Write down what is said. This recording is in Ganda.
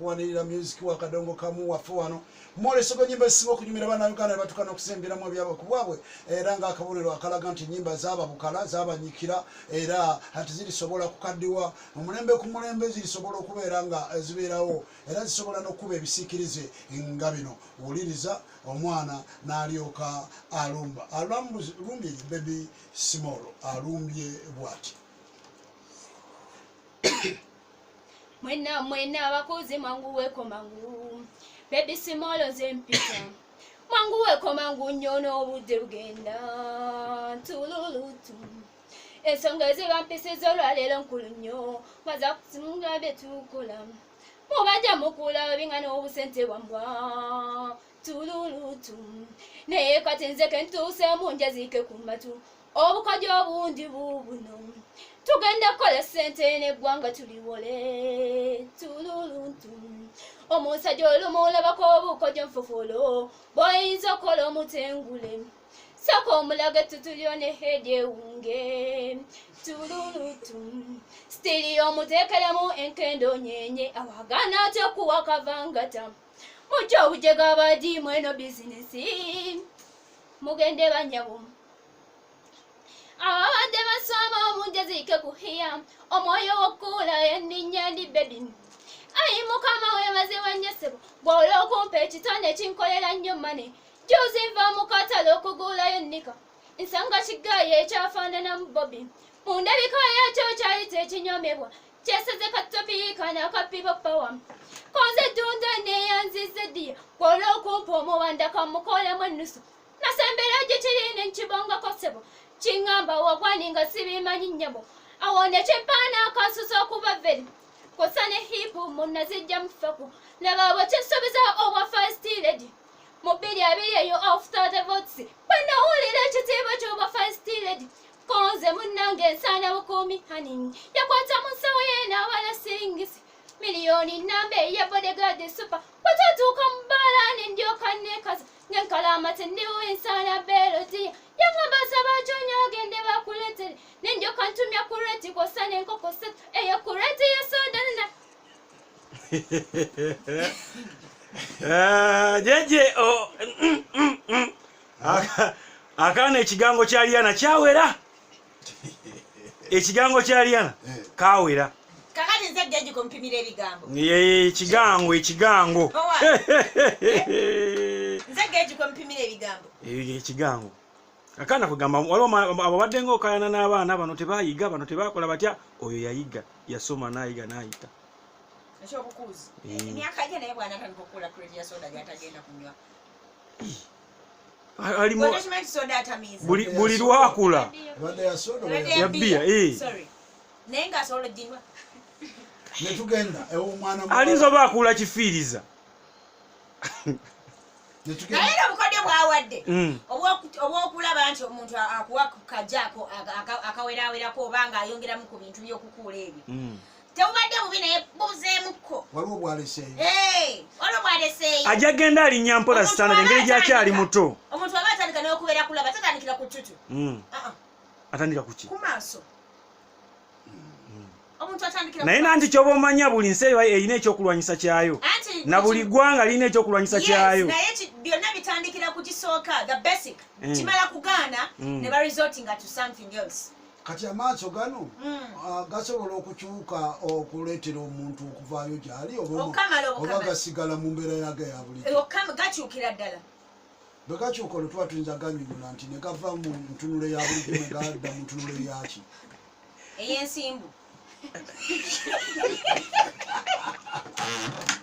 Okuwanirira music wa Kadongo Kamu waffe wano, mwoleso gw'ennyimba ezisinga okunyumira Bannayuganda ne batuuka n'okusemberamu ebyabwe ku bwabwe, era ng'akabonero akalaga nti ennyimba zaababukala, zaabanyikira, era ati zirisobola kukaddiwa omulembe ku mulembe, zirisobola okubeera nga zibeerawo, era zisobola n'okukuba ebisiikirize nga bino. Wuliriza omwana n'alyoka alumba, alumbye Baby Small, alumbye bw'ati. Mwena mwena abakozi, mwanguweko mangu. Baby Small nze mpita, mwanguweko mangu nnyo n'obudde bugenda. Tululutu, ensonga ezibampisiza olwaleero nkulu nnyo, nga zakusinga bye tukola, mubajja mukula binga n'obusente bwambwa. Tululutu, naye kati nze kentuuseemu, njaziike ku matu obukodyo obundi bubuno. Tugenda kukola ssente n'eggwanga tuliwole. Tululuntu, omusajja olumu olabako obukodyo nfufulo bw'oyinza okukola omutengule, sooka omulaga ettutulyo ne head ewunge. Tululutu, sitiri omuteekeremu enkendo nyenye, awagaana atya okuwa kavangata. Mujja obujega abadiimu eno bizinesi, mugende banyabo ababadde basoma, omunjaziike ku hiya omwoyo w'okuula enninnya ndi baby. Ayi Mukama, weebazibwa nnyo ssebo bw'ola okumpa ekitone kinkolera nnyo mane. Juzi nva mu katale okugulayo nnika, nsanga kigaayi ekyafaananamu bobi. Mu ndabika yakyo kyali tekinyomebwa, kyeseze katopiika n'akapibo pawa konze ddunda. Neeyanziza eddiya bw'ola okumpa omuwanda, kamukolemu ennusu. Nasembera gye kiri ne nkibongako ssebo, kiŋŋamba wagwani nga sibimanyi nnyabo. Awo ne kimpaana akasusa okuba very kosa ne hip munazijja mufaku. Laba bwe kinsuubiza obwa first lady mu 2020 eyo after the votes. Bwe nawulira ekitiibwa ky'obwa first lady, konze munnange ensaana bukuumi. Hani yakwata mu nsawo ye n'abala siringisi miliyoni namba eya bodyguard super. Bwe twatuuka mu bbaala ne ndyoka neekaza ngenkalaama tendiwo ensaana beerodiya. Yaŋŋamba saba kyonyo agende bakuleetere, ne ndyoka ntumya crate kwossa n'enkoko ssatu, eyo crate ya soda na Jeje akaana ekigango kya Liana kyawera, ekigango kya Liana kawera. Kakati nze geji kumpimira ebigambo. Ekigango, ekigango. Owa. Nze geji kumpimira ebigambo. Ekigango akaana kugamba waliwo ababadde nga okayana n'abaana bano tebayiga, bano tebakola batya. Oyo yayiga, yasoma n'ayiga n'ayita. Ekyobukuuzi. Emyaka gye, naye bwanatandika okukula crate ya soda gyatagenda kunywa. Alimu. Bw'otokimanyi nti soda atamiiza. Buli lwakula. Ebadde ya soda oba Ebadde Ya bbiya, eh. Sorry. Naye ng'asobola oginywa. Ne tugenda ew'omwana. Alinza oba akuula kifiiriza. Ne tugenda. Naye era obukodyo bwawadde obw'okulaba nti omuntu akuwa kajaako akawerawerako oba ng'ayongeramu ku bintu by'okukuula ebyo, tebubadde bubi, naye bubuzeemukko. Waliwo bwaleseeyo. Eh, waliwo bwaleseeyo. Ajja genda alinnya mpola. Omuntu standard aba engeri gyakyali muto. Omuntu aba atandika n'okubeera kulaba, tatandikira ku ttutu. Ah, ah. Atandika kuki? Ku maaso. Omuntu atandikira Naye ku nanti kyoba omanya, buli nsi eyo erina ekyokulwanyisa kyayo, Anti na buli ggwanga lirina ekyokulwanyisa Yes, kyayo. naye byonna bitandikira ku kisooka, the basic. Kimala kugaana, ne baresortinga to something else. Kati amaaso gano gasobola okukyuka okuleetera omuntu okuvaayo gyali oba Okamala oba obukamala. gasigala mu mbeera yago eya bulijjo? Gakyukira ddala. Bwe gakyuka, olwo tuba tuyinza ganyonyola nti ne gava mu ntunula eya bulijjo ne gadda mu ntunula eyaki? Ey'ensimbu.